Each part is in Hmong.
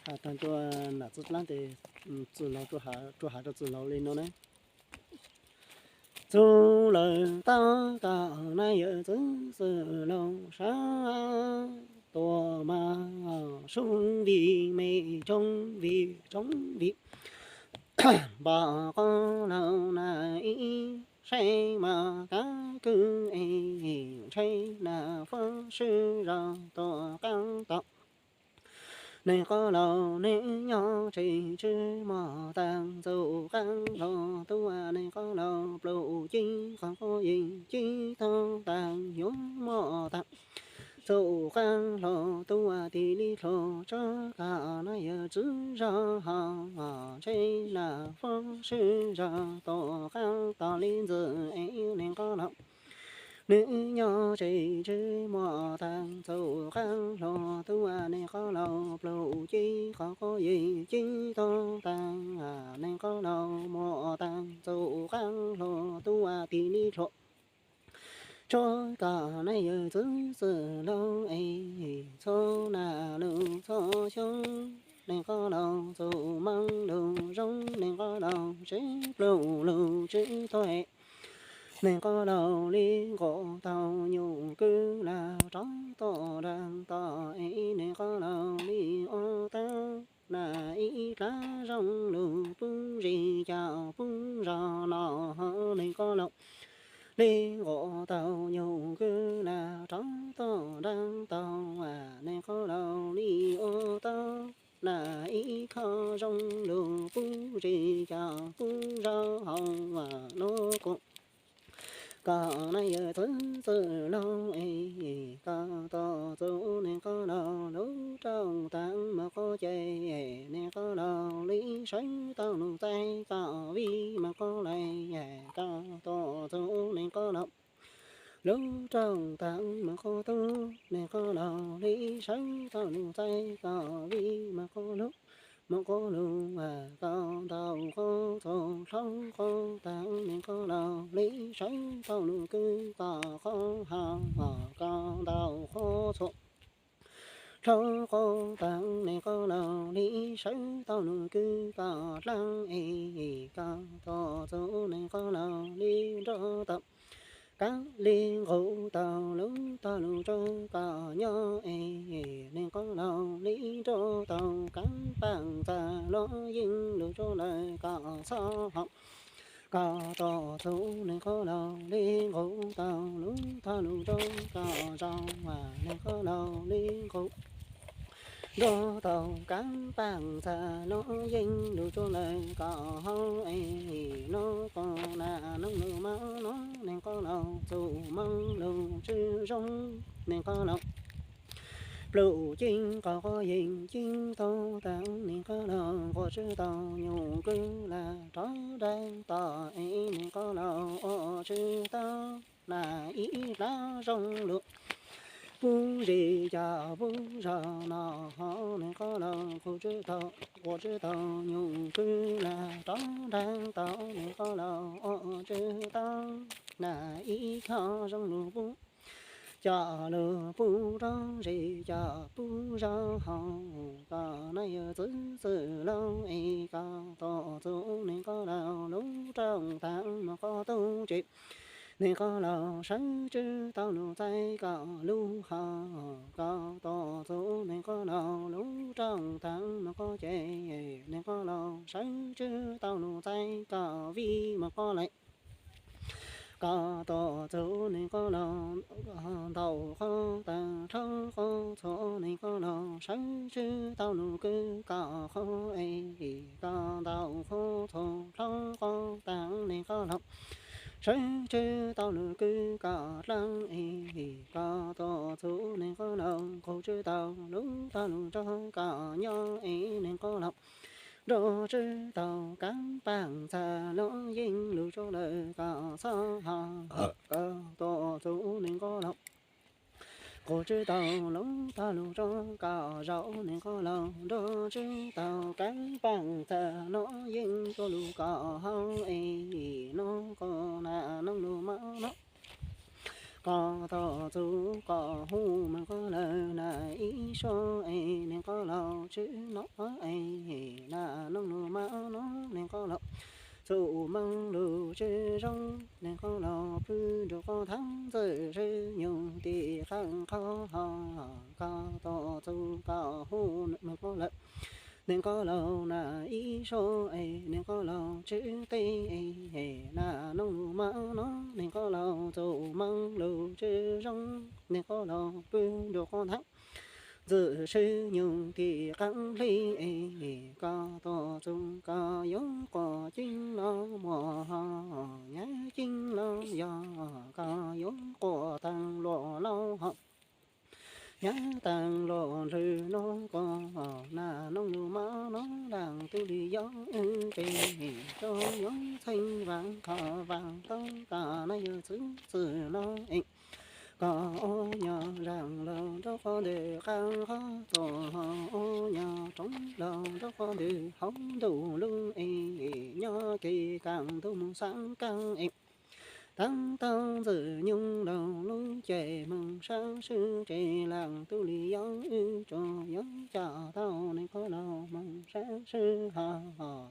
Tag ntua nam txwj dlaab tes, txwj laug, rua hav rua txwj laug li no na. Txug lawm tau kom nab yawm txwv txwj laug sab tua mas sub vim me tsoov vim tsoov vim npam qoob laug na ib saib mas kab kwv es ntshe na fuab swb zog tua qaab tod. Neeg qoob laug neeg nyob tsev tswv moj taag txug qaab hlo tuaj, neeg qoob laug pluj cib qhov qub yeej cib tau taag yuav moj taag txug qaab hlo tuaj, tig li hlo tsob kom nab yawm txwv zog ho ntshe na fuab swb zog tua qaab tod li ntxwg es neeg qoob laug neeg nyob tsev tswv moj taag txug qaab hlo tuaj, neeg qoob laug pluj cib qhov qub yeej cib tau taag, neeg qoob laug moj taag txug qaab hlo tuaj, tig li hlo tsob kom nab yawm txwv txwj laug es txhob nag lug txhob xyoob, neeg qoob laug txug moog lug zoo, neeg qoob laug tsev pluj lug tswv tuaj, neeg qoob laug li nqus tau nyuj kwj lag rov tom daag tod es, neeg qoob laug li ua taag na ib dlaab zoo lug pub zig coj pub zog no ho, neeg qoob laug li nqus tau nyuj kwj lag rov tom daag tod, neeg qoob laug li ua tau na ib khob zoo lug pub zig coj pub zog hauv nuav kuv kom nab yawm txwv txwj laug es kom tau txug neeg qoob laug lub rooj taag moog qub ces, neeg qoob laug li sawv tau lug txaij kom vij moog qub lawm, kom tau txug neeg qoob laug lub rooj taag moog qub tug, neeg qoob laug li sawv tau lug txaij kom vij moog qub lug, moog qub lug kom ntau qub txug dlhau qub taag, neeg qoob laug li sawv tau lug kwj kom qub hauv kom ntau qub txug dlhau qub taag, neeg qoob laug li sawv tau lug kwj kom dlaab es kom tau txug neeg qoob laug li nrug tau kab li nqus tau lub tog lug rua kom nyob es, neeg qoob laug li nrug tau kab paaj txag lub yeej lug rua lawm kom xob hauv, kom tau txug neeg qoob laug li nqus tau lub tog lug rua kom zaum, neeg qoob laug li nqus nrug tau kab paaj txag lub yeej lug rua lawm kom hauv es, nuav kuv nam noog lug moog nuav, neeg qoob laug txug moog lug tswv zoo, neeg qoob laug pluj cib qhov qub yeej cib tau taag, neeg qoob laug nqus tswv tau nyuj kwj lag rov daag tod es, neeg qoob laug ua tswv tau na ib dlaab zoo lug pub zig coj pub zog no ho, neeg qoob laug nqus tswv tau, nqus tswv tau nyuj kwj lag rov daag tod, neeg qoob laug ua tswv tau na ib khob zoo lug pub coj lug pub rov zig coj pub zog hauv kom nab yawm txwv txwj laug es kom tau txug neeg qoob laug lub rooj taag moog qub tug ces, neeg qoob laug sawv tswv tau lug txaij kom lub hauv kom tau txug neeg qoob laug lub rooj taag moog qub ces, neeg qoob laug sawv tswv tau lug txaij kom vij moog qub lawm kom tau txug neeg qoob laug ntau qub taag dlhau qub txug, neeg qoob laug sawv tswv tau lug kwj kom qub es kom ntau qub txug dlhau qub taag, neeg qoob laug sawv tswv tau lug kwj kom dlaab es kom tau txug neeg qoob laug nqus tswv tau lub tog lug rua kom nyob es, neeg qoob laug nrug tswv tau kab paaj txag lub yeej lug rua lawm kom xob hauv kom tau txug neeg qoob laug nqus tswv tau lub tog lug rua kom zaum, neeg qoob laug nrug tswv tau kab paaj txag lub yeej rua lug kom hauv es, nuav kuv nam noog lug moog nuav kom tau txug kom hu moog qub lawm na ib suab es, neeg qoob laug Tsis no es na noog lug mas no neeg qoob laug, txuj meej lug tsis zoo neeg qoob laug, pw nrug qoob thab ntxwj sib nyug tim qaab qhov ho koj tuaj txug koj hu meej qoob lawm. Neeg qoob laug na ib suab es neeg qoob laug tsis teb es na noog lug mas no neeg qoob laug, txuj meej lug tsis zoo neeg qoob laug, pw nrug qoob thab ntxwj sib nyug tim qaab hli es koj tuaj txug koj yuav quas ceeb los muaj ho nyab ceeb los yog koj yuav quas taag luas laub ho nyab taag luas nrhw no koj na noog lug mas no laag tub li yog wb peb tso yuav txheeb vaam qhov vaam tau tas na yawg txwv txwm no es koj ua nyob zaam laug nraub qhov ntwg qaab qhov txuas ho ua nyob roob laug nraub qhov ntwg hauv ntuj lug es nyob kev kaam ntuj moog xaav kaab es taab tau ntxwg nyoog laug lub cev moog sab sib tsev laag tub li yog wb tsuas yuav coj tau neeg qoob laug moog sab sib ho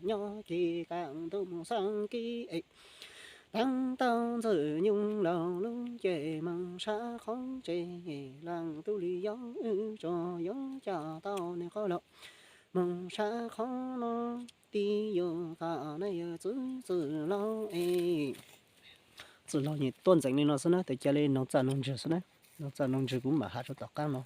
nyob kev kaam ntuj moog xaav kib es taab tau ntxwg nyoog laug lub cev moog sab qhov tsev laag tub li yog wb tsuas yuav coj tau neeg qoob laug moog sab qhov no tib yug koj na yawg txwv txwm laug es. Txwm laug nyiam tuaj ntxeev li no xwb na, tes ca li noog txaj noog ntswg xwb na, noog txaj noog ntswg kuv mam has rua tom qaab no.